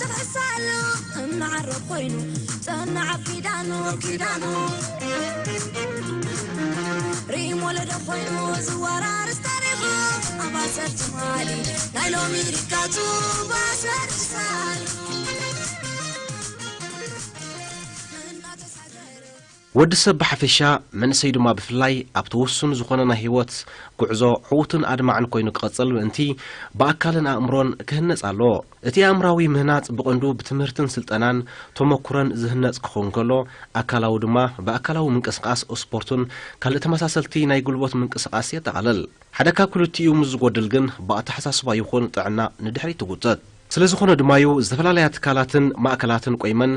ተኸሳሉ እናዓረ ኮይኑ ጸናዕ ኣብ ኪዳኑ ኪዳኑ ሪም ወለዶ ኮይኑ ዝወራርስ ታሪኹ ኣባሰር ትማሊ ናይ ሎሚ ሪካቱ ባሰር ሳሉ እናተሳገረ ወዲ ሰብ ብሓፈሻ፣ መንእሰይ ድማ ብፍላይ፣ ኣብቲ ውሱን ዝኾነ ናይ ህይወት ጉዕዞ ዕዉትን ኣድማዕን ኮይኑ ክቐጽል ምእንቲ፣ ብኣካልን ኣእምሮን ክህነጽ ኣለዎ። እቲ ኣእምራዊ ምህናጽ ብቐንዱ ብትምህርትን ስልጠናን ተመኩሮን ዝህነጽ ክኸውን ከሎ፣ ኣካላዊ ድማ ብኣካላዊ ምንቅስቓስ፣ ስፖርትን ካልእ ተመሳሰልቲ ናይ ጉልበት ምንቅስቓስ የጠቓልል። ሓደ ካብ ክልቲኡ ምስ ዝጎድል ግን፣ ብኣተሓሳስባ ይኹን ጥዕና ንድሕሪት ትጉተት። ስለ ዝኾነ ድማ'ዩ ዝተፈላለያ ትካላትን ማእከላትን ቆይመን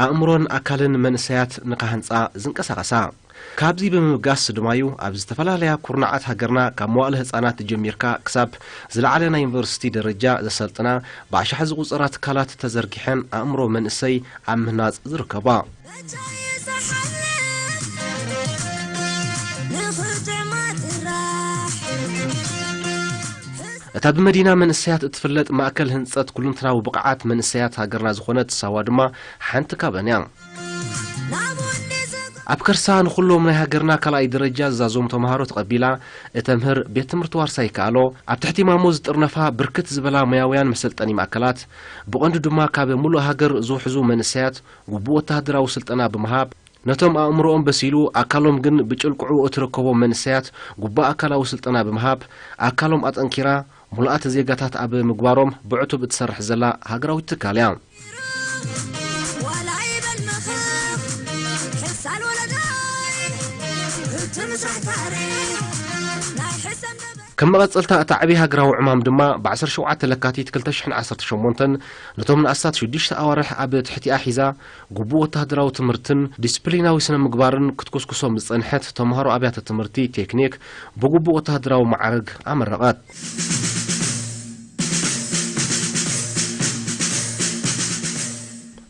ኣእምሮን ኣካልን መንእሰያት ንኽሃንጻ ዝንቀሳቐሳ። ካብዚ ብምብጋስ ድማ'ዩ ኣብ ዝተፈላለያ ኩርናዓት ሃገርና ካብ መዋእለ ህጻናት ጀሚርካ ክሳብ ዝለዓለ ናይ ዩኒቨርሲቲ ደረጃ ዘሰልጥና ብኣሽሓት ዝቑጸራ ትካላት ተዘርጊሐን ኣእምሮ መንእሰይ ኣብ ምህናጽ ዝርከባ። እታ ብመዲና መንእሰያት እትፍለጥ ማእከል ህንጸት ኩሉንትናዊ ብቕዓት መንእሰያት ሃገርና ዝኾነት ሳዋ ድማ ሓንቲ ካብኣን እያ። ኣብ ከርሳ ንኹሎም ናይ ሃገርና ካልኣይ ደረጃ ዝዛዞም ተምሃሮ ተቐቢላ እተምህር ቤት ትምህርቲ ዋርሳይ ይከኣሎ፣ ኣብ ትሕቲ ማሞ ዝጥርነፋ ብርክት ዝበላ ሞያውያን መሰልጠኒ ማእከላት፣ ብቐንዱ ድማ ካብ ሙሉእ ሃገር ዝውሕዙ መንእሰያት ግቡእ ወተሃደራዊ ስልጠና ብምሃብ፣ ነቶም ኣእምሮኦም በሲሉ ኣካሎም ግን ብጭልቅዑ እትርከቦም መንእሰያት ግቡእ ኣካላዊ ስልጠና ብምሃብ፣ ኣካሎም ኣጠንኪራ፣ ሙሉኣት ዜጋታት ኣብ ምግባሮም ብዕቱብ እትሰርሕ ዘላ ሃገራዊት ትካል እያ። ዋላ ይበል መኸኽ፣ ሕሳል ወለዳይ፣ እትምሳሕ ታሪኽ፣ ናይ ሕሰም ነበ- ከም መቐጸልታ እታ ዓቢ ሃገራዊ ዕማም ድማ፣ ብ ዓሰርተ ሸውዓተ ለካቲት ክልተ ሽሕን ዓሰርተ ሸሞንተን ነቶም ንኣስታት ሽዱሽተ ኣዋርሕ ኣብ ትሕቲኣ ሒዛ፣ ግቡእ ወተሃደራዊ ትምህርትን ዲስፕሊናዊ ስነ ምግባርን ክትኩስኩሶም ዝጸንሐት ተምሃሮ ኣብያተ ትምህርቲ ቴክኒክ ብግቡእ ወተሃደራዊ መዓርግ ኣመረቐት።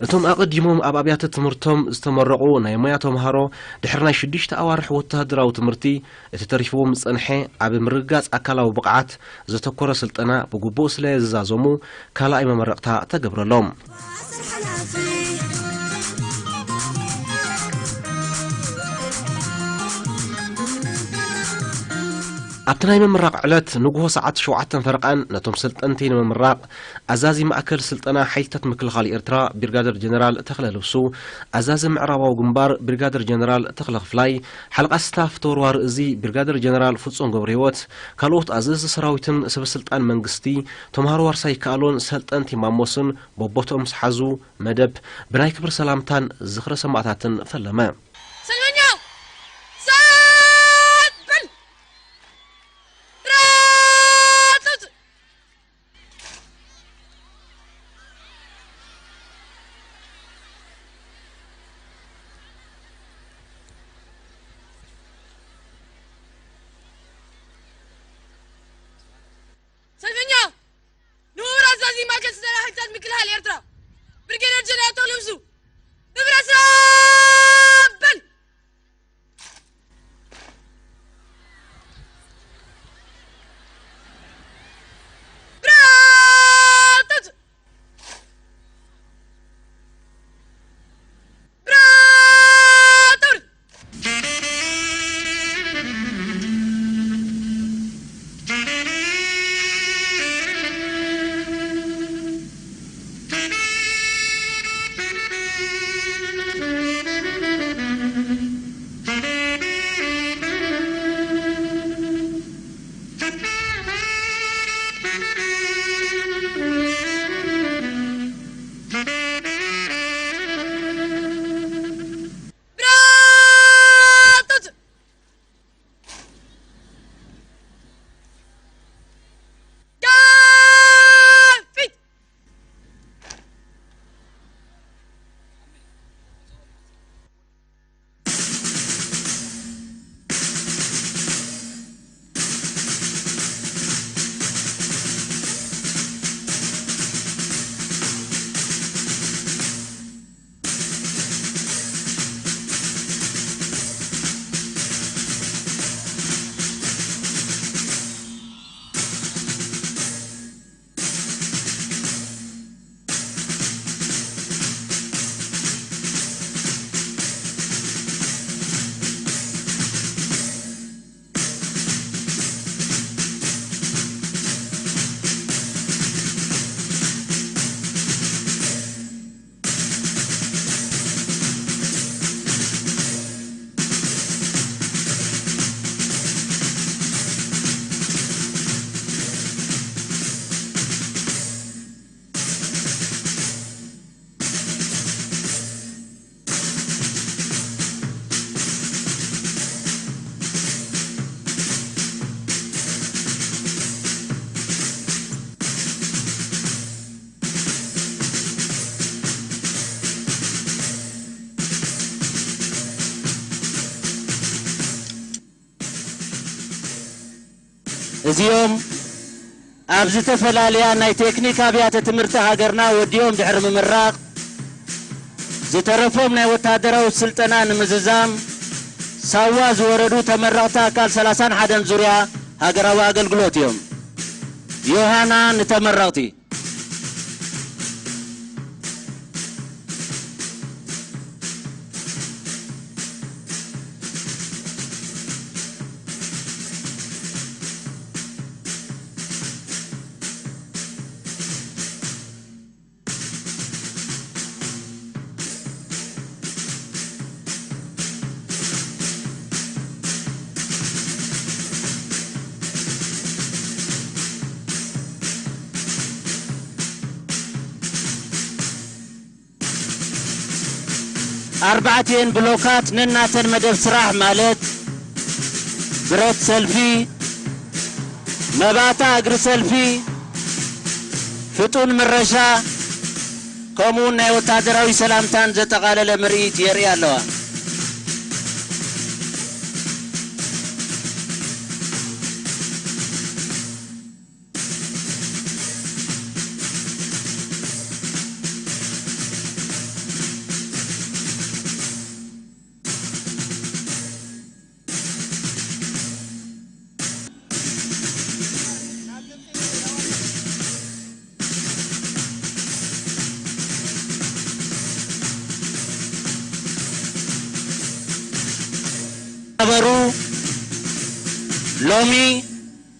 እቶም ኣቐዲሞም ኣብ ኣብያተ ትምህርቶም ዝተመረቑ ናይ ሞያ ተምሃሮ ድሕሪ ናይ ሽዱሽተ ኣዋርሕ ወተሃደራዊ ትምህርቲ እቲ ተሪፍዎም ዝጸንሐ ኣብ ምርግጋጽ ኣካላዊ ብቕዓት ዘተኮረ ስልጠና ብግቡእ ስለ ዝዛዘሙ ካልኣይ መመረቕታ ተገብረሎም። ኣብቲ ናይ ምምራቕ ዕለት ንግሆ ሰዓት ሸውዓተን ፈረቓን ነቶም ሰልጠንቲ ንምምራቕ ኣዛዚ ማእከል ስልጠና ሓይልታት ምክልኻል ኤርትራ ብሪጋደር ጀነራል ተኽለ ልብሱ፣ ኣዛዚ ምዕራባዊ ግንባር ብሪጋደር ጀነራል ተኽለ ክፍላይ፣ ሓለቓ ስታፍ ተወርዋሪ እዚ ብሪጋደር ጀነራል ፍጹም ገብረህይወት፣ ካልኦት ኣዘዝቲ ሰራዊትን ሰበስልጣን መንግስቲ፣ ተምሃሮ ዋርሳይ ይከኣሎን ሰልጠንቲ ማሞስን በቦትኦም ምስ ሓዙ መደብ ብናይ ክብሪ ሰላምታን ዝኽረ ሰማእታትን ፈለመ። ሰልፈኛ! ሰልፍ በል! ራጡት! ሰልፈኛ! ንቡር ኣዛዚ ማእከል ስልጠና ሓይልታት ምክልኻል ኤርትራ ብርጌደር ጀነራል ተኽለ ልብሱ፣ ንብረት ስራብ በል! ብራቱት! ብራቱት! እዚኦም ኣብ ዝተፈላለያ ናይ ቴክኒክ ኣብያተ ትምህርቲ ሃገርና ወዲኦም ድሕሪ ምምራቕ፣ ዝተረፎም ናይ ወታደራዊ ስልጠና ንምዝዛም ሳዋ ዝወረዱ ተመረቕቲ ኣካል ሰላሳን ሓደን ዙርያ ሃገራዊ ኣገልግሎት እዮም። ዮሃና ንተመረቕቲ። ኣርባዕቲኤን ብሎካት ነናተን መደብ ስራሕ ማለት ብረት ሰልፊ፣ መባታ እግሪ ሰልፊ፣ ፍጡን ምረሻ፣ ከምኡውን ናይ ወታደራዊ ሰላምታን ዘጠቓለለ ምርኢት የርኢ ኣለዋ። ነበሩ። ሎሚ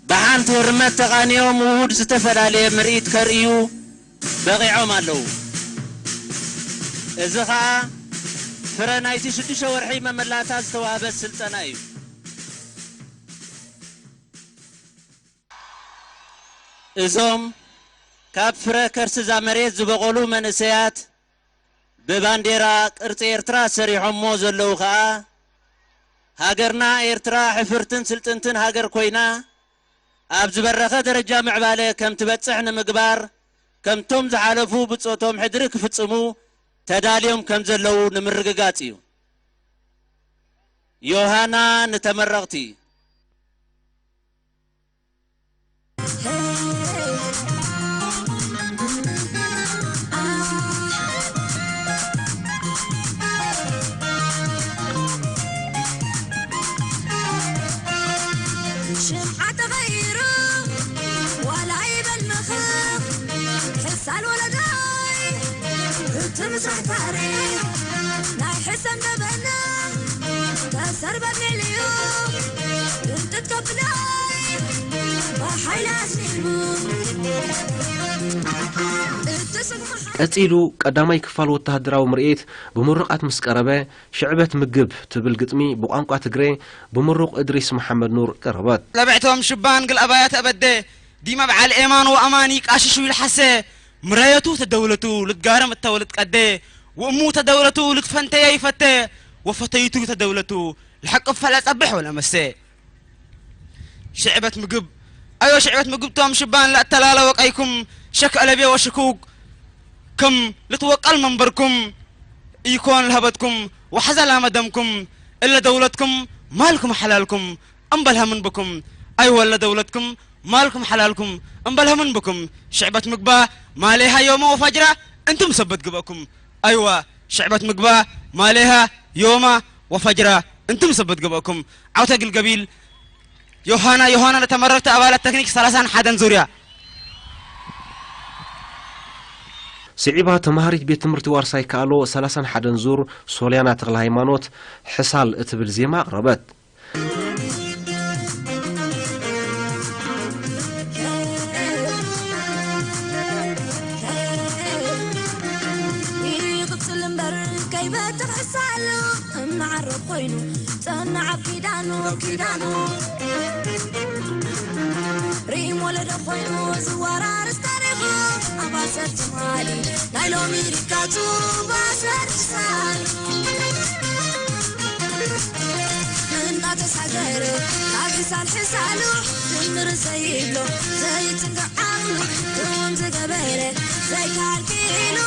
ብሓንቲ ህርመት ተቓኒዮም ውሁድ ዝተፈላለየ ምርኢት ከርእዩ በቒዖም ኣለዉ። እዚ ኸኣ ፍረ ናይቲ ሽዱሽተ ወርሒ መመላእታ ዝተዋህበ ስልጠና እዩ። እዞም ካብ ፍረ ከርሲ እዛ መሬት ዝበቖሉ መንእሰያት ብባንዴራ ቅርጺ ኤርትራ ሰሪሖሞ ዘለዉ ኸኣ፣ ሃገርና ኤርትራ ሕፍርትን ስልጥንትን ሃገር ኮይና፣ ኣብ ዝበረኸ ደረጃ ምዕባለ ከም ትበጽሕ ንምግባር፣ ከምቶም ዝሓለፉ ብጾቶም ሕድሪ ክፍጽሙ ተዳልዮም ከም ዘለዉ ንምርግጋጽ እዩ። ዮሃና ንተመረቕቲ። ሽምዓ ተቐይሩ ዋላ ይበል ምኽኽ፣ ሕሳል ወለዳይ እቲ ምስራሕ ታሪኽ ናይ ሕሰም ደበና ተሰርበ ሜልዩ እንጥት ከብላይ ብሓይሊ ኣስኒሙ እቲ ስጉምቲ ቀጺሉ ቀዳማይ ክፋል ወተሃደራዊ ምርኢት ብምሩቓት ምስ ቀረበ፣ ሽዕበት ምግብ ትብል ግጥሚ ብቋንቋ ትግሬ ብምሩቕ እድሪስ መሓመድ ኑር ቀረበት። ለብዕቶም ሽባን ግልኣባያ ተበደ፣ ዲማ በዓል ኤማን ወኣማኒ ቃሽሹ ይልሓሰ፣ ምራየቱ ተደውለቱ ልትጋረም እተወልት ቀደ፣ ወእሙ ተደውለቱ ልትፈንተየ ይፈተ፣ ወፈተይቱ ተደውለቱ ልሐቅፍ ፈለጸብሕ ወለመሰ። ሽዕበት ምግብ፣ ኣዮ ሽዕበት ምግብ ቶም ሽባን ለእተላለ ወቀይኩም፣ ሸክ ኣለቤ ወሽኩክ፣ ከም ልትወቀል መንበርኩም፣ ኢኮን ለሀበትኩም፣ ወሐዘ ላመደምኩም፣ እለ ደውለትኩም፣ ማልኩም ሐላልኩም፣ እምበል ሀምን ብኩም፣ ኣይወ እለ ደውለትኩም፣ ማልኩም ሐላልኩም፣ እምበል ሀምን ብኩም፣ ሽዕበት ምግባ፣ ማሌሃ ዮመ ወፋጅራ፣ እንትም ሰበት ግበእኩም፣ ኣይዋ፣ ሽዕበት ምግባ፣ ማሌሃ ዮማ ወፈጅራ፣ እንትም ሰበት ግበእኩም፣ ዓውተ ግልገቢል፣ ዮሃና ዮሃና ለተመረቅቲ ኣባላት ተክኒክ ሰላሳን ሓደን ዙርያ። ስዒባ ተማሃሪት ቤት ትምህርቲ ዋርሳይ ከኣሎ ሰላሳን ሓደን ዙር ሶልያና ተኽለ ሃይማኖት ሕሳል እትብል ዜማ ኣቕረበት። ይቕጽል እምበር ከይበትኽ ሕሳሉ እምዓረብ ኮይኑ ጸንዓ ኣብ ኪዳኑ ኪዳኑ ሪም ወለዶ ኮይኑ ዝወራርስ ታሪኹ ኣባሰር ትማሊ ናይ ሎሚ ሪካቱ ባሰር ሳሉ እናተሳገረ ካብ ሕሳል ሕሳሉ ድምር ዘይብሎ ዘይትንጋዕ ዓቕሉ እውን ዝገበረ ዘይከኣል ክኢሉ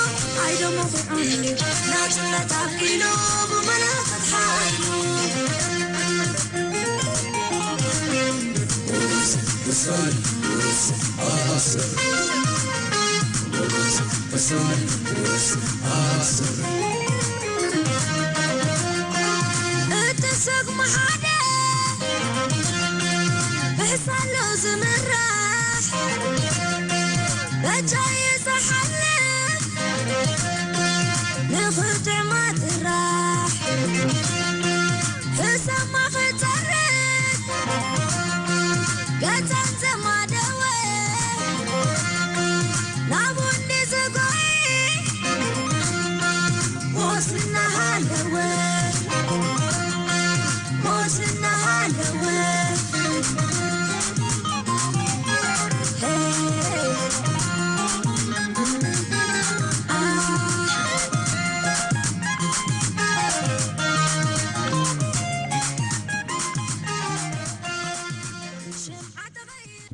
ኣይደሞ ክዕንዲ ናጽነት ኣብኪሉ ብመለኸት ሓይሉ እትስቕ መሓደ ብሕሳሉ ዝምራሕ በጃ እዩ ዝሓልፍ ንኽጥዕማ ጥራሕ ሕሰማ ክጸርግ ገጸን ዘማደወ ናቡኒ ዝጎይ ሞት እናሃለወ ሞት እናሃለወ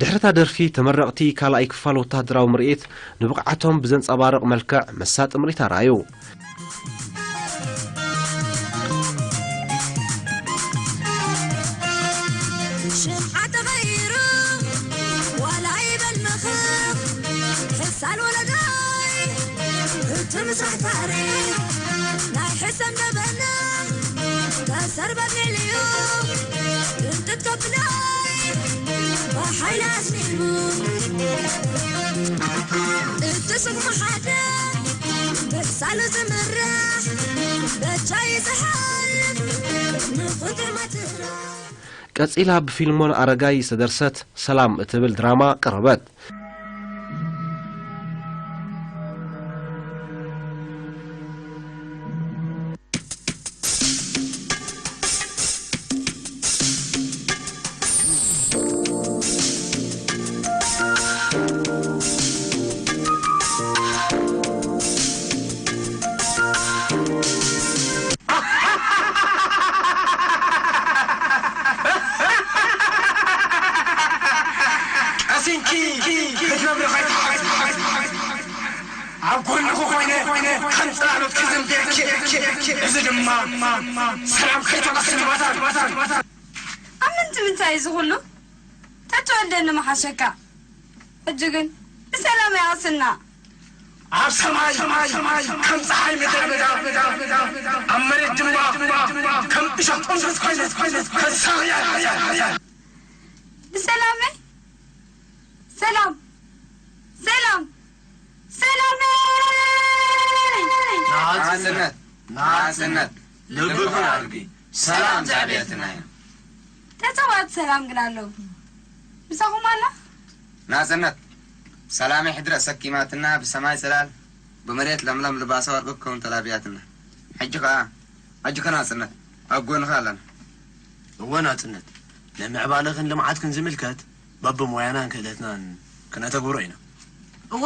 ድሕሪ እታ ደርፊ፣ ተመረቕቲ ካልኣይ ክፋል ወተሃደራዊ ምርኢት ንብቕዓቶም ብዘንጸባርቕ መልክዕ መሳጢ ምርኢት ኣርኣዩ። ሽምዓ ተቐይሩ ዋላ ይበል ምኽኽ ሕሳል ወለዶይ እቲ ምሳሕ ታሪኽ ናይ ሕሰም ነበና ተሰርበ ሚልዩ እንጥቶ ብላይ ብሓይሊ ኣስኒቡ እቲ ስሙ ሓደ ብሕሳሉ ዝምራሕ በጃ እዩ ዝሓልፍ ንኹጥዕማ ጥራሕ ቀጺላ ብፊልሞን ኣረጋይ ዝተደርሰት ሰላም እትብል ድራማ ቀረበት። ቀሲንኪ ክትነብሪ ከይትሓቂ ኣብ ጎንኺ ኮይነ ከም ጽላሎት ክዝንብየኪ። እዚ ድማ ሰላም ከይተቐስኒ ባታን። ኣብ ምንቲ ምንታይ እዚ ኩሉ? ተትወልደኒ ምሓሸካ። ሕጂ ግን ብሰላም ይኣስና። ኣብ ሰማይ ከም ጸሓይ ምድረ በዳ፣ ኣብ መሬት ድማ ከም እሾኽ ቁንቁስ ኮይነ ከሳቕያ። ብሰላመይ ሰላም ሰላም ሰላመይ ናጽነት ናጽነት ልብኺ ኣርጊ ሰላም ዘዕብየትና እያ። ተጸዋት ሰላም ግን ኣለዉ ምሳኹም ኣላ። ናጽነት ሰላመይ ሕድሪ ኣሰኪማትና ብሰማይ ጽላል ብመሬት ለምለም ልባሳ ወርቂ ክከውን ተላብያትና። ሕጂ ከኣ ኣጆኺ ናጽነት ኣብ ጎንኺ ኣለና። እወ ናጽነት ንምዕባለኽን ልምዓትክን ዝምልከት በብሞያናን ክእለትናን ክነተግብሮ ኢና። እወ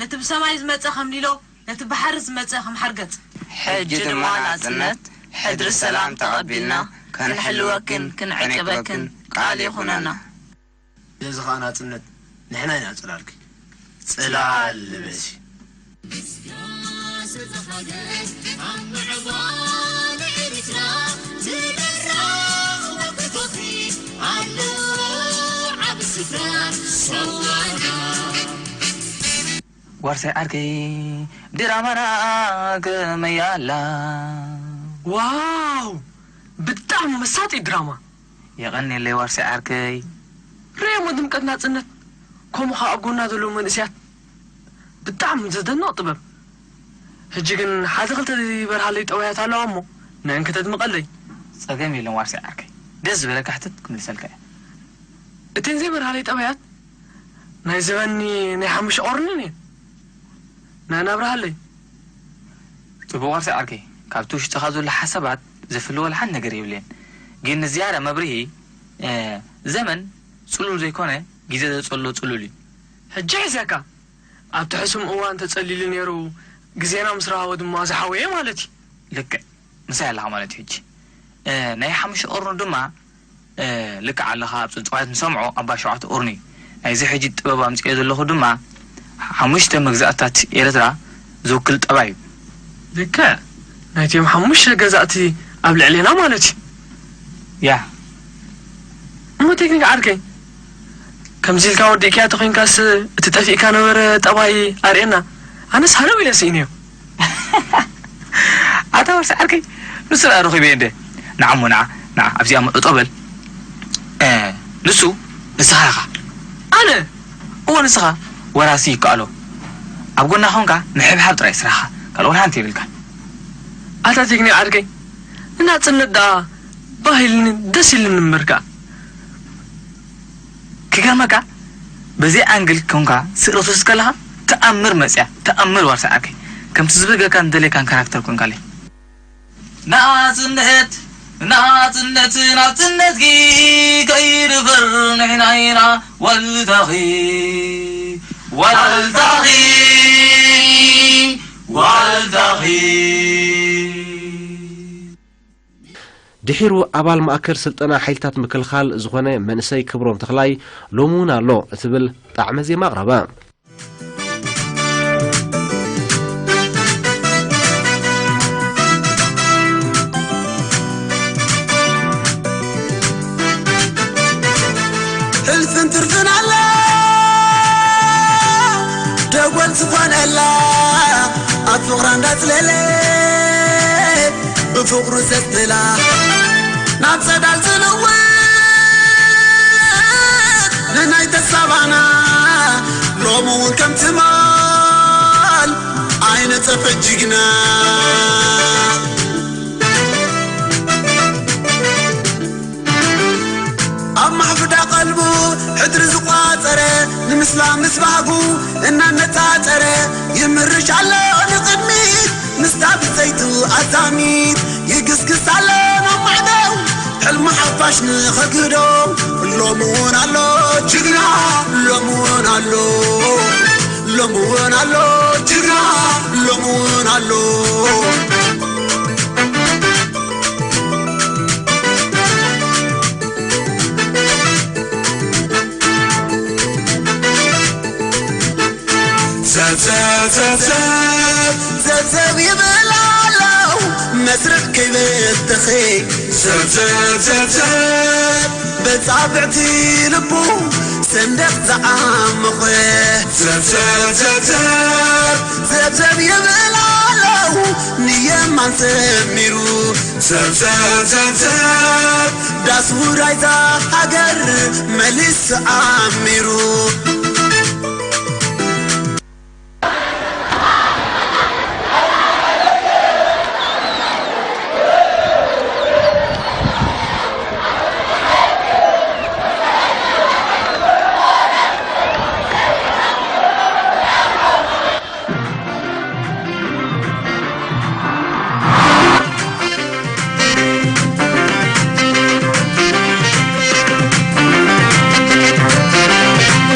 ነቲ ብሰማይ ዝመጸ ከም ሊሎ ነቲ ባሕሪ ዝመጸ ከም ሓርገጽ። ሕጂ ድማ ናጽነት ሕድሪ ሰላም ተቐቢልና ክንሕልወክን ክንዕቅበክን ቃል ይኹነና። ነዚ ኸኣ ናጽነት ንሕና ኢና ጽላልኪ። ጽላል ልበሲ። ዋርሳይ ዓርከይ ድራማና ከመይ ኣላ? ዋው ብጣዕሚ መሳጢ ድራማ። የቐንየለይ ዋርሳይ ዓርከይ። ርእየሞ ድምቀት ናጽነት ከምኡ ከኣ ኣብ ጎና ዘለዉ መንእሰያት ብጣዕሚ ዘደንቕ ጥበብ። ሕጂ ግን ሓደ ክልተ ዘይበርሃለይ ጠባያት ኣለዋ እሞ ንአን ከተድምቐለይ። ጸገም የለን ዋርሳይ ዓርከይ። ደስ ዝበለካ ሕተት ክምልሰልካ እየ። እተን ዘይበርሃለይ ጠባያት ናይ ዘበኒ ናይ ሓሙሽተ ቐርንን እየን። ንኣን ኣብርሃለይ። ጽቡቕ ዋርሳይ ዓርከይ። ካብቲ ውሽጥኻ ዘሎ ሓሳባት ዝፍለ ወላ ሓንቲ ነገር የብለይን። ግን ንዝያዳ መብርሂ፣ ዘመን ጽሉል ዘይኮነ ግዜ ዘጸሎ ጽሉል እዩ። ሕጂ ሒዘካ። ኣብቲ ሕሱም እዋን ተጸሊሉ ነይሩ፣ ግዜና ምስ ረኸቦ ድማ ዝሓወየ ማለት እዩ። ልክዕ። ምሳይ ኣለኻ ማለት እዩ ሕጂ። ናይ ሓሙሽተ ቁርኒ ድማ ልክዕ ኣለኻ ኣብ ጽንጽዋያት ንሰምዖ ኣባ ሸውዓተ ቁርኒ እዩ። ናይዚ ሕጂ ጥበብ ኣምጺኤ ዘለኹ ድማ ሓሙሽተ መግዛእትታት ኤርትራ ዝውክል ጠባይ እዩ። ልክዕ ናይቶም ሓሙሽተ ገዛእቲ ኣብ ልዕሌና ማለት እዩ። ያ እሞ ቴክኒክ ዓርከይ ከምዚ ኢልካ ወዲእካያ ተኾይንካስ፣ እቲ ጠፊእካ ነበረ ጠባይ ኣርእየና። ኣነስ ሃለው ኢለ ስኢነዮ። ኣታ ወርሲ ዓርከይ፣ ንሱ ደኣ ረኺበዮ እንደ። ንዓ እሞ ንዓ፣ ንዓ፣ ኣብዚኣ እሞ ጠጠው በል። እ፣ ንሱ ንስኻ ኢኻ። ኣነ? እወ ንስኻ። ወራሲ ይከኣሎ። ኣብ ጎና ኾንካ ምሕብሓብ ጥራይ ስራሕኻ። ካልእ ወላ ሓንቲ የብልካን። ኣታ ቴክኒክ ዓርከይ፣ ንናጽነት ደኣ ባህ ኢልኒ ደስ ኢልኒ እምበር ከኣ። ክገርመካ፣ በዚ ኣንግል ኮንካ ስእሊ ክትወስድ ከለኻ፣ ተኣምር መጽያ፣ ተኣምር ዋርሳይ ዓርከይ። ከምቲ ዝብህገካን ዝደልየካን ካራክተር ኮንካለይ። ናጽነት፣ ናጽነት፣ ናጽነትኪ ከይድፈር ንሕና ኢና ዋልታኺ፣ ዋልታኺ፣ ዋልታኺ። ድሒሩ ኣባል ማእከል ስልጠና ሓይልታት ምክልኻል ዝኾነ መንእሰይ ክብሮም ተኽላይ ሎሚ እውን ኣሎ እትብል ጣዕመ ዜማ ኣቕረበ። ሕልፍን ትርፍን ኣላ ደጎል ዝኾነላ ኣብ ፍቕራ እንዳጽለለ ብፍቕሩ ዘጽልላ ናብ ጸዳል ዝልውጥ ንናይ ተሳባና ሎሚ እውን ከም ትማል ኣይነጸፈ ጅግና። ኣብ ማሕፍዳ ቀልቡ ሕድሪ ዝቋጸረ ንምስላ ምስ ባህጉ እናነጻጸረ ይምርሽ ኣሎ ንቕድሚት ምስታ ብጸይቱ ኣዛሚት ይግስግስ ኣሎ ናብ ማዕዶ ሕልሚ ሓፋሽ ንኸግህዶ ሎሚ እውን ኣሎ ጅግና ሎሚ እውን ኣሎ ሎሚ እውን ኣሎ ጅግና ሎሚ እውን ኣሎ። ዘብዘብ ይብል ኣሎ መስርዕ ከይበተኸ ዘብዘብ ዘብዘብ በጻብዕቲ ልቡ ሰንደቕ ዝዓመኸ ዘብዘብ ዘብዘብ ዘብዘብ ይብል ኣሎ ንየማን ሰሚሩ ዘብዘብ ዘብዘብ ዳስ ውራይዛ ሃገር መሊስ ዓሚሩ።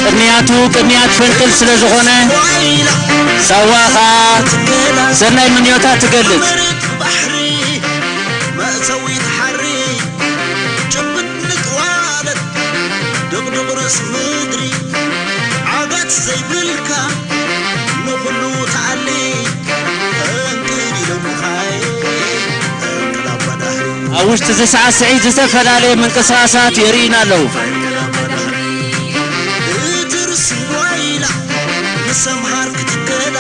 ቅንያቱ ቅንያት ፈንቅል ስለ ዝኾነ ሳዋ ኸኣ ሰናይ ምንዮታ ትገልጽ። ባሕሪ መእተዊት ሓሪ ጭብጥ ንጥዋለት ድቕድቕ ርእሲ ምድሪ ዓጋት ዘይብልካ ንኹሉ ተኣሊ እንቅድ ኢሎምኻይ እንቅላባ ዳህሪ። ኣብ ውሽጢ እዚ ሰዓት ስዒት ዝተፈላለየ ምንቅስቓሳት የርእዩና ኣለዉ። እቲ ርእሲ ዋይላ ንሰምሃር ክትከላ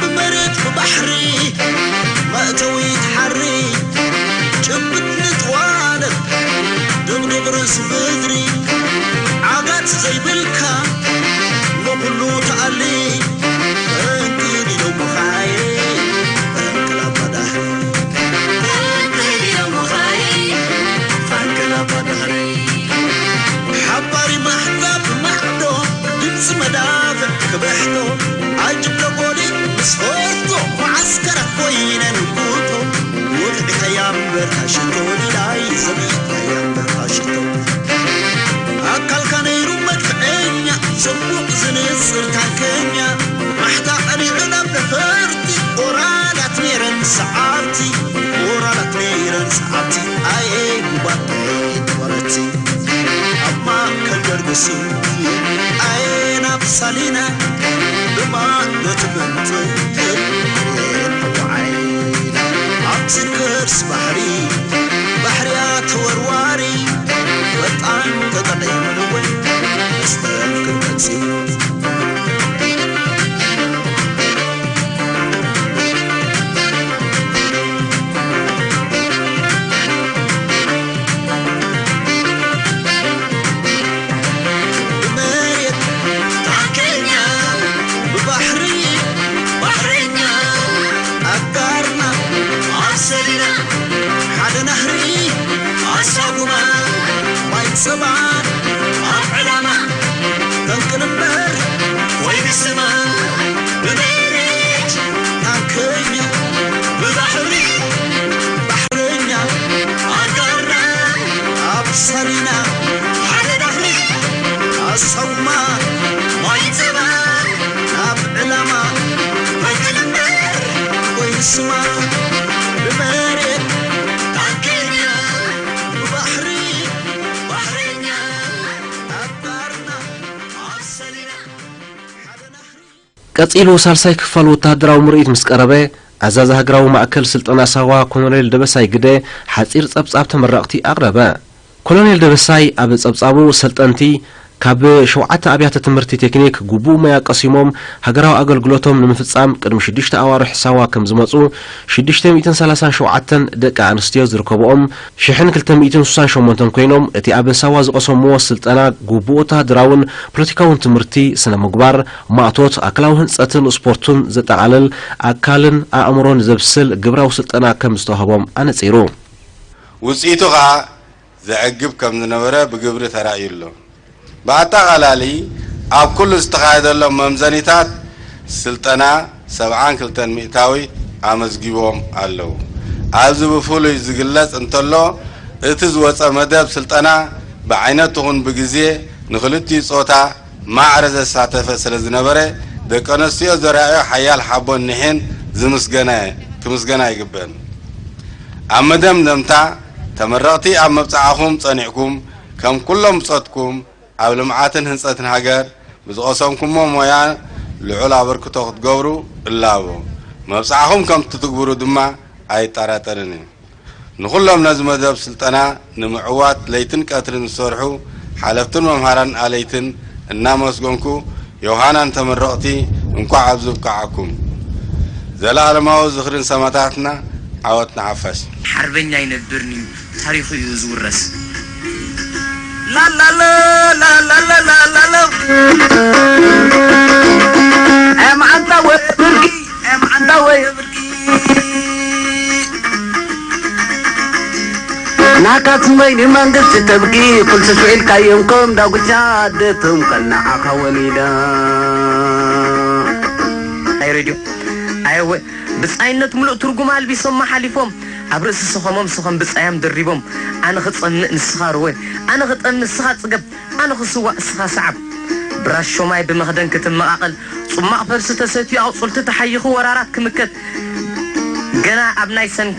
ብመሬት ብባሕሪ መእተዊት ሓሪ ጭብጥ ንጥዋለት ድቕድቕ ርእሲ ምድሪ ዓጋት ዘይብልካ ንኹሉ ተኣሊ እንቅድ ኢሎምኻይ እንቅላባ ዳህሪ። እንቅድ ኢሎምኻይ እንቅላባ ዳህሪ። ሓባሪ ማሕታ ብማዕዶ ድምፂ መዳፍዕ ክብሕቶ ኣጅብ ደጎሊ ምስ ፈርቶ መዓስከራት ኮይነን ጉቶ ወቕዒኻያ እምበር ታሽቶ ኢላይ ዘሚትካያ እምበር ታሽቶ ኣካልካ ነይሩ መድክዐኛ ጽቡቕ ዝንጽር ታንከኛ ማሕታ ቀኒዑ ናብ ነፈርቲ ኦራላት ነይረን ሰዓብቲ ኦራላት ነይረን ሰዓብቲ ኣየ ጉባኤ ተዋረቲ ኣብ ማእከል ደርግሱ ኣየ ናብ ሳሊና ብማዕዶ ትምንጥል ክሬን ዓይና ኣብቲ ከርስ ባሕሪ ባሕርያ ተወርዋሪ ፈጣን ተጠቒሙ ንወይ ሰባት ኣብ ዕላማ ጠንቅን እምበር ወይ ብሰማይ ብመሬት ታንከኛ ብባሕሪ ባሕረኛ ኣጋርና ኣብ ሰሪና ሓደ ዳህሪ ኣሰውማ ማይተባ ኣብ ዕላማ ጠንቅን እምበር ወይ ብሰማይ ብመሬት ታንከኛ ብባሕሪ ባሕረኛ ኣጋርና ኣብ ሰሪና ሓደ ዳህሪ ቀጺሉ ሳልሳይ ክፋል ወተሃደራዊ ምርኢት ምስ ቀረበ፣ ኣዛዚ ሃገራዊ ማእከል ስልጠና ሳዋ ኮሎኔል ደበሳይ ግደ ሓጺር ጸብጻብ ተመረቕቲ ኣቕረበ። ኮሎኔል ደበሳይ ኣብ ጸብጻቡ፣ ሰልጠንቲ ካብ ሸውዓተ ኣብያተ ትምህርቲ ቴክኒክ ግቡእ ሞያ ቀሲሞም ሃገራዊ ኣገልግሎቶም ንምፍጻም ቅድሚ ሽዱሽተ ኣዋርሕ ሳዋ ከም ዝመጹ፣ ሽዱሽተ ሚእትን ሰላሳን ሸውዓተን ደቂ ኣንስትዮ ዝርከብኦም ሽሕን ክልተ ሚእትን ስሳን ሸሞንተን ኮይኖም፣ እቲ ኣብ ሳዋ ዝቐሰምዎ ስልጠና ግቡእ ወተሃደራውን ፖለቲካውን ትምህርቲ፣ ስነ ምግባር፣ ማእቶት፣ ኣካላዊ ህንጸትን ስፖርቱን ዘጠቓልል፣ ኣካልን ኣእምሮን ዘብስል ግብራዊ ስልጠና ከም ዝተዋህቦም ኣነጺሩ። ውጽኢቱ ኸኣ ዘዕግብ ከም ዝነበረ ብግብሪ ተራእዩ ኣሎ። ብኣጠቓላሊ፣ ኣብ ኩሉ ዝተኻየደሎም መምዘኒታት ስልጠና ሰብዓን ክልተን ሚእታዊት ኣመዝጊቦም ኣለዉ። ኣብዚ ብፍሉይ ዝግለጽ እንተሎ፣ እቲ ዝወጸ መደብ ስልጠና ብዓይነቱ ኹን ብግዜ ንኽልቲኡ ጾታ ማዕረ ዘሳተፈ ስለ ዝነበረ፣ ደቂ ኣንስትዮ ዘርኣዮ ሓያል ሓቦን ኒሕን ዝምስገና፣ ክምስገና ይግበን። ኣብ መደምደምታ፣ ተመረቕቲ ኣብ መብጽዓኹም ጸኒዕኩም፣ ከም ኩሎም ብጾትኩም፣ ኣብ ልምዓትን ህንጸትን ሃገር ብዝቐሰምኩሞ ሞያ ልዑል ኣበርክቶ ክትገብሩ እላቦ። መብጽዓኹም ከም ትትግብሩ ድማ ኣይጠራጠርን እዩ። ንኹሎም ነዚ መደብ ስልጠና ንምዕዋት ለይትን ቀትርን ዝሰርሑ ሓለፍትን መምሃራን ኣለይትን እናመስገንኩ፣ ዮሃናን ተመረቕቲ እንኳዕ ኣብዚ ብቅዓኩም። ዘለኣለማዊ ዝኽሪ ንሰማእታትና፣ ዓወት ንሓፋሽ። ሓርበኛ ኣይነብርን እዩ፣ ታሪኹ እዩ ዝውረስ። ላላሎ፣ ላላሎ፣ ላላሎ። ኣይ መዓንታ ወይ ብርጊ፣ ኣይ መዓንታ ወይ ብርጊ። ናካ ትመይ ንመንግስቲ ተብጊ፣ ኩልስፍ ኢልካዮም ከም ዳጉቻ፣ ኣደቶም ከናዓኻ ወሊዳ። ናይ ሬድዮ ኣየወ ብጻይነት ምሉእ ትርጉም ኣልቢሶማ ሓሊፎም፣ ኣብ ርእሲ ሰኸሞም ሰኸም ብጻዮም ደሪቦም። ኣነ ክጸምእ ንስኻ ርወ፣ ኣነ ክጠሚ ንስኻ ጽገብ፣ ኣነ ክስዋእ ንስኻ ሰዓብ። ብራሾ ማይ ብመኽደን ክትመቓቐል፣ ጽማቕ ፈልሲ ተሰትዩ ኣቑጽልቲ ተሓይኹ ወራራት ክምከት፣ ገና ኣብ ናይ ሰን-፣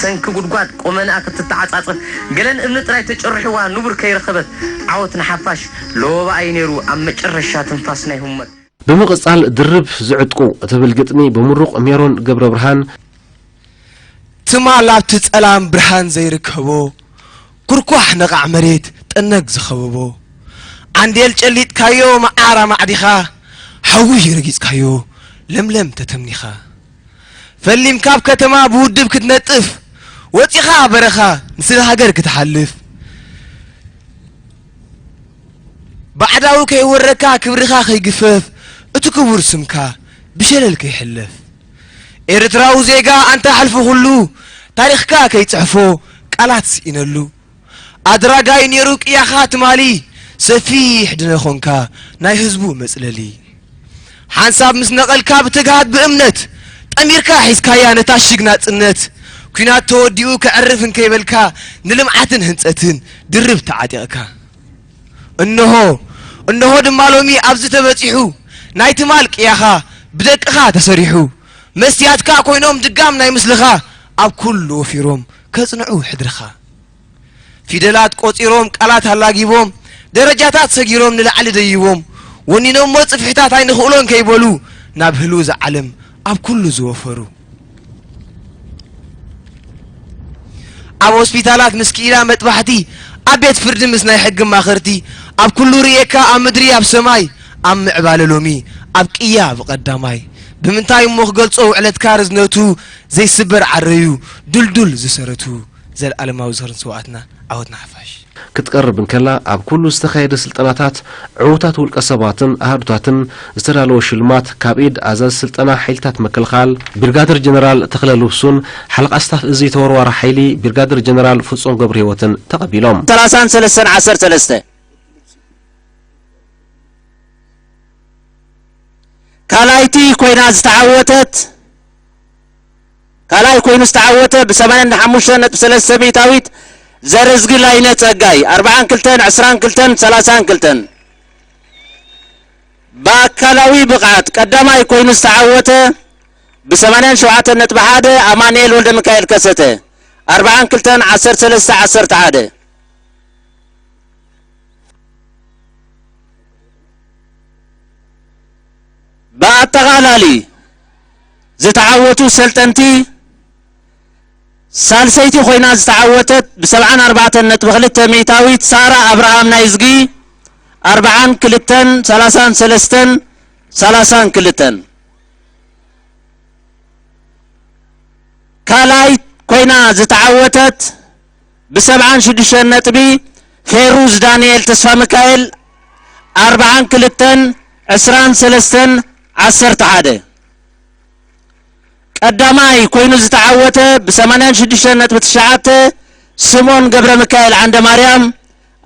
ሰንኪ ጉድጓድ ቆመንኣ ክትተዓጻጸፍ፣ ገለን እምኒ ጥራይ ተጨርሕዋ ንቡር ከይረኸበት፣ ዓወት ንሓፋሽ ለወባኣ እዩ ነይሩ ኣብ መጨረሻ ትንፋስ ናይ ህሞት። ብምቕጻል ድርብ ዝዕጥቁ እትብል ግጥሚ ብምሩቕ ሜሮን ገብረብርሃን። ትማል ኣብቲ ጸላም ብርሃን ዘይርከቦ፣ ኩርኳሕ ነቓዕ መሬት ጠነግ ዝኸበቦ፣ ዓንዴል ጨሊጥካዮ መዓር ኣማዕዲኻ፣ ሓዊ ረጊጽካዮ ለምለም ተተምኒኻ። ፈሊምካ ኣብ ከተማ ብውድብ ክትነጥፍ፣ ወጺኻ በረኻ ንስለ ሃገር ክትሓልፍ። ባዕዳዊ ከይወረካ ክብርኻ ከይግፈፍ፣ እቲ ክቡር ስምካ ብሸለል ከይሕለፍ። ኤርትራዊ ዜጋ ኣንታ ሓልፉ ኩሉ፣ ታሪኽካ ከይጽሕፎ ቃላት ስኢነሉ። ኣድራጋይ ነይሩ ቅያኻ ትማሊ፣ ሰፊሕ ድነ ኾንካ ናይ ህዝቡ መጽለሊ። ሓንሳብ ምስ ነቐልካ ብትግሃት ብእምነት፣ ጠሚርካ ሒዝካያ ነታ ሽግ ናጽነት። ኲናት ተወዲኡ ከዕርፍ እንከይበልካ፣ ንልምዓትን ህንጸትን ድርብ ተዓጢቕካ። እንሆ፣ እንሆ ድማ ሎሚ ኣብዚ ተበጺሑ፣ ናይ ትማል ቅያኻ ብደቅኻ ተሰሪሑ። መስትያትካ ኮይኖም ድጋም ናይ ምስልኻ፣ ኣብ ኩሉ ወፊሮም ከጽንዑ ሕድርኻ። ፊደላት ቆጺሮም፣ ቃላት ኣላጊቦም፣ ደረጃታት ሰጊሮም ንላዕሊ ደይቦም፣ ወኒኖሞ ጽፍሕታት ኣይንኽእሎን ከይበሉ፣ ናብ ህልው ዓለም ኣብ ኩሉ ዝወፈሩ። ኣብ ሆስፒታላት ምስ ክኢላ መጥባሕቲ፣ ኣብ ቤት ፍርዲ ምስ ናይ ሕጊ ማኸርቲ፣ ኣብ ኩሉ ርእየካ፣ ኣብ ምድሪ ኣብ ሰማይ፣ ኣብ ምዕባለ ሎሚ፣ ኣብ ቅያ ብቐዳማይ። ብምንታይ እሞ ክገልጾ ውዕለትካ ርዝነቱ፣ ዘይስበር ዓረዩ፣ ድልዱል ዝሰረቱ። ዘለኣለማዊ ዝኽርን ስውኣትና። ዓወት ንሓፋሽ። ክትቀርብ እንከላ፣ ኣብ ኩሉ ዝተኻየደ ስልጠናታት ዕዉታት ውልቀ ሰባትን ኣሃዱታትን ዝተዳለወ ሽልማት ካብ ኢድ ኣዛዚ ስልጠና ሓይልታት ምክልኻል ብርጋደር ጀነራል ተኽለ ልብሱን ሓለቓ ስታፍ እዚ ተወርዋሪ ሓይሊ ብርጋደር ጀነራል ፍጹም ገብረህይወትን ተቐቢሎም። ሰላሳን ሰለስተን ዓሰርተ ሰለስተ ካልኣይቲ ኮይና ዝተዓወተት ካልኣይ ኮይኑ ዝተዓወተ ብ ሰማንያን ሓሙሽተን ነጥቢ ሰለስተ ሚእታዊት ዘርእዝጊ ላይነ ጸጋይ ኣርብዓን ክልተን ዕስራን ክልተን ሰላሳን ክልተን። ብኣካላዊ ብቕዓት ቀዳማይ ኮይኑ ዝተዓወተ ብ ሰማንያን ሸውዓተን ነጥቢ ሓደ ኣማኑኤል ወልደሚካኤል ከሰተ ኣርብዓን ክልተን ዓሰርተ ሰለስተ ዓሰርተ ሓደ። ብኣጠቓላሊ ዝተዓወቱ ሰልጠንቲ ሳልሰይቲ ኮይና ዝተዓወተት ብ ሰብዓን ኣርባዕተን ነጥቢ ክልተ ሚእታዊት ሳራ ኣብርሃም ናይዝጊ ኣርብዓን ክልተን ሰላሳን ሰለስተን ሰላሳን ክልተን። ካልኣይ ኮይና ዝተዓወተት ብ ሰብዓን ሽዱሽተን ነጥቢ ፌሩዝ ዳንኤል ተስፋሚካኤል ኣርብዓን ክልተን ዕስራን ሰለስተን ዓሰርተ ሓደ። ቀዳማይ ኮይኑ ዝተዓወተ ብ ሰማንያን ሽዱሽተን ነጥቢ ትሽዓተ ስምኦን ገብረሚካኤል ዓንደማርያም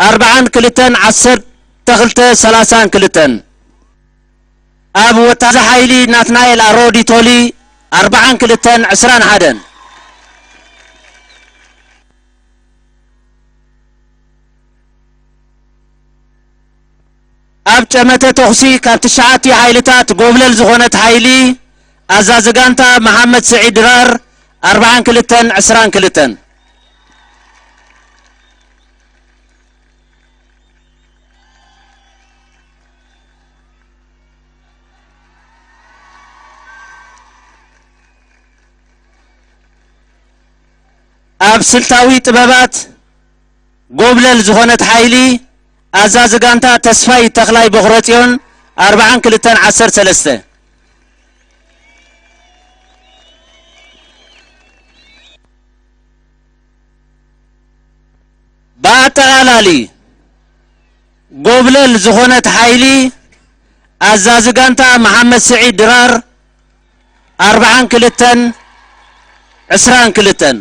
ኣርብዓን ክልተን ዓሰርተ ክልተ ሰላሳን ክልተን። ኣብ ወታደር ሓይሊ ናትናኤል ኣሮዲ ቶሊ ኣርብዓን ክልተን ዕስራን ሓደን። ኣብ ጨመተ ተኹሲ ካብ ትሽዓቲ ሓይልታት ጎብለል ዝኾነት ሓይሊ ኣዛዚ ጋንታ መሓመድ ስዒድ ድራር ኣርብዓን ክልተን ዕስራን ክልተን። ኣብ ስልታዊ ጥበባት ጎብለል ዝኾነት ሓይሊ ኣዛዚ ጋንታ ተስፋይ ተኽላይ በኹረጽዮን ኣርብዓን ክልተን ዓሰርተ ሰለስተ። ብኣጠቓላሊ ጎብለል ዝኾነት ሓይሊ ኣዛዚ ጋንታ መሓመድ ስዒድ ድራር ኣርብዓን ክልተን ዕስራን ክልተን።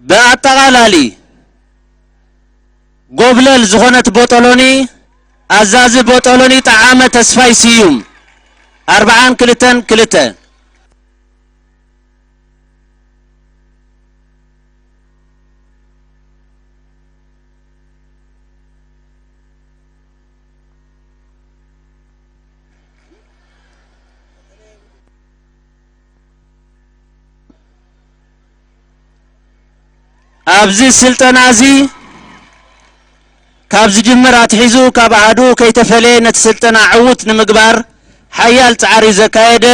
ብኣጠቓላሊ ጎብለል ዝኾነት ቦጦሎኒ ኣዛዚ ቦጦሎኒ ጠዓመ ተስፋይ ስዩም ኣርብዓን ክልተን ክልተ። ኣብዚ ስልጠና እዚ ካብ ዝጅምር ኣትሒዙ ካብ ኣሃዱ ከይተፈለየ ነቲ ስልጠና ዕዉት ንምግባር ሓያል ጻዕሪ ዘካየደ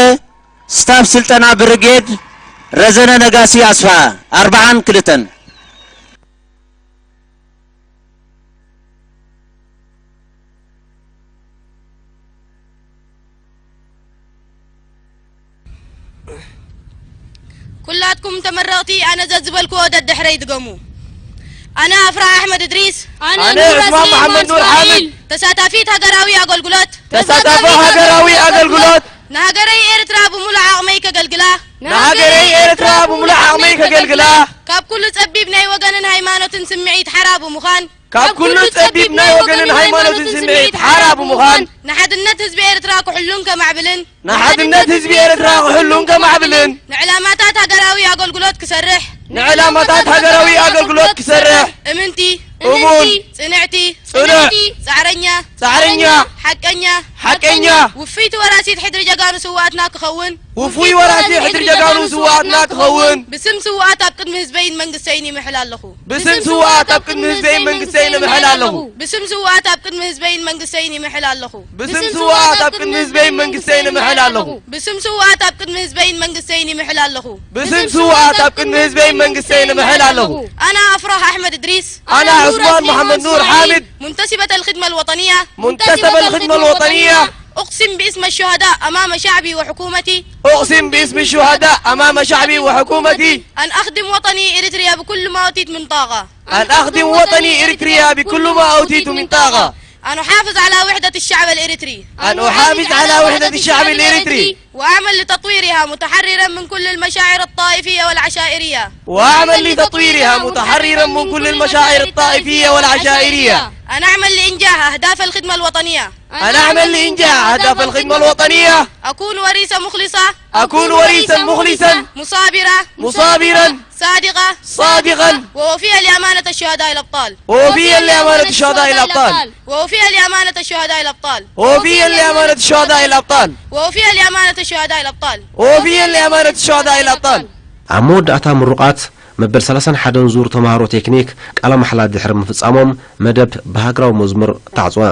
ስታፍ ስልጠና ብርጌድ ረዘነ ነጋሲ ኣስፍሃ ኣርብዓን ክልተን። ኩላትኩም ተመረቕቲ ኣነ ዘዝበልክዎ ደድሕረይ ድገሙ። ኣነ ኣፍራህ ኣሕመድ እድሪስ። ኣነ ኣነ ኑር ዑስማን ኣስሊማን መሓመድ ኑር እስማዒል። ሓሚድ። ተሳታፊት ሃገራዊ ኣገልግሎት። ተሳታፊ ሃገራዊ ኣገልግሎት። ንሃገረይ ኤርትራ ብምሉእ ዓቕመይ ከገልግላ። ንሃገረይ ኤርትራ ብምሉእ ዓቕመይ ከገልግላ። ካብ ኩሉ ጸቢብ ናይ ወገንን ሃይማኖትን ስምዒት ሓራ ብምዃን። ካብ ኩሉ ጸቢብ ናይ ወገንን ሃይማኖትን ስምዒት ሓራ ብምዃን። ንሓድነት ህዝቢ ኤርትራ ክሕሉን ከማዕብልን። ንሓድነት ህዝቢ ኤርትራ ክሕሉን ከማዕብልን። ንዕላማታት ሃገራዊ ኣገልግሎት ክሰርሕ። ንዕላማታት ሃገራዊ ኣገልግሎት ክሰርሕ። እምንቲ። እሙን። ጽንዕቲ። ጽኑዕ። ጻዕረኛ። ጻዕረኛ። ሓቀኛ። ሓቀኛ። ውፍይቲ ወራሲት ሕድሪ ጀጋኑ ስውኣትና ክኸውን። ውፉይ ወራሲ ሕድሪ ጀጋኑ ስውኣትና ክኸውን። ብስም ስውኣት ኣብ ቅድሚ ህዝበይን መንግስተይን ይምሕል ኣለኹ። ብስም ስውኣት ኣብ ቅድሚ ህዝበይን መንግስተይን እምሕል ኣለኹ። ብስም ስውኣት ኣብ ቅድሚ ህዝበይን መንግስተይን ይምሕል ኣለኹ። ብስም ስውኣት ኣብ ቅድሚ ህዝበይን መንግስተይን እምሕል ኣለኹ። ብስም ስውኣት ኣብ ቅድሚ ህዝበይን መንግስተይን ይምሕል ኣለኹ። ብስም ስውኣት ኣብ ቅድሚ ህዝበይን መንግስተይን እምሕል ኣለኹ። ኣና ኣፍራህ ኣሕመድ እድሪስ። ኣና ዑስማን መሓመድ ኑር ሓሚድ። منتسبة الخدمة الوطنية، منتسبة الخدمة الوطنية، أقسم باسم الشهداء أمام شعبي وحكومتي، أقسم باسم الشهداء أمام شعبي وحكومتي، أن أخدم وطني إريتريا بكل ما أوتيت من طاقة. أن أخدم وطني إريتريا بكل ما أوتيت من طاقة. أن أحافظ على وحدة الشعب الإريتري. أن أحافظ على وحدة الشعب الإريتري. وأعمل لتطويرها متحررا من كل المشاعر الطائفية والعشائرية. وأعمل لتطويرها متحررا من كل المشاعر الطائفية والعشائرية. أن أعمل لإنجاح أهداف الخدمة الوطنية. أن أعمل لإنجاح أهداف الخدمة الوطنية. أكون وريثا مخلصا. أكون وريثا مخلصا. مثابرا. مثابرا. صادقا. صادقا. ووفيا لأمانة الشهداء الأبطال. ووفيا لأمانة الشهداء الأبطال. ووفيا لأمانة الشهداء الأبطال. ووفيا لأمانة الشهداء الأبطال. ووفيا لأمانة الشهداء الأبطال. ووفيا لأمانة الشهداء الأبطال. ኣብ መወዳእታ ምሩቓት መበል ሰላሳን ሓደን ዙር ተምሃሮ ቴክኒክ ቃለ ማሕላ ድሕሪ ምፍጻሞም መደብ ብሃገራዊ መዝሙር ተዓጽወ።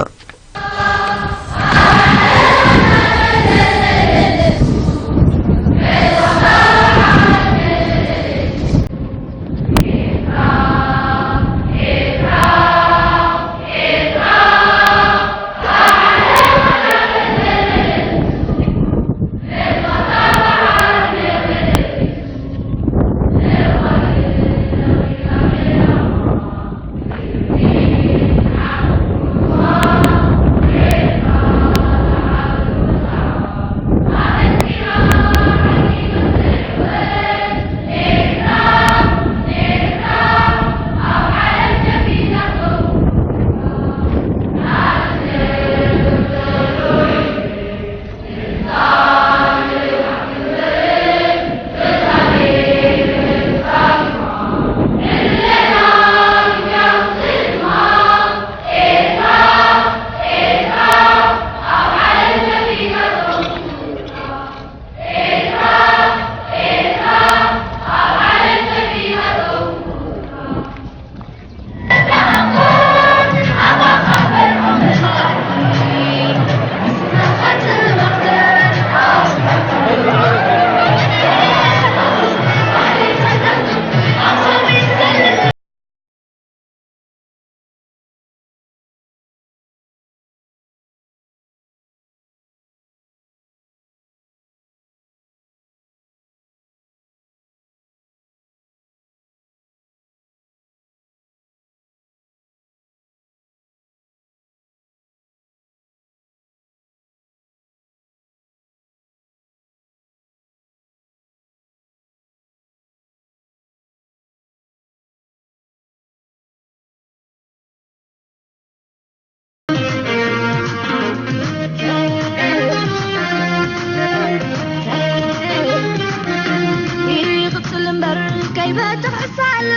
ይቕጽል እምበር ከይበትሕ ሕሳሉ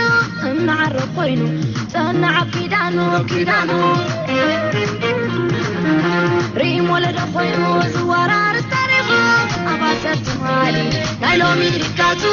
እናዓረብ ኮይኑ ጸንዓ ኪዳኑ ኪዳኑ ሪም ወለዶ ኮይኑ ዝወራርስ ታሪኹ ኣባሰር ትማሊ ናይ ሎሚ ሪካቱ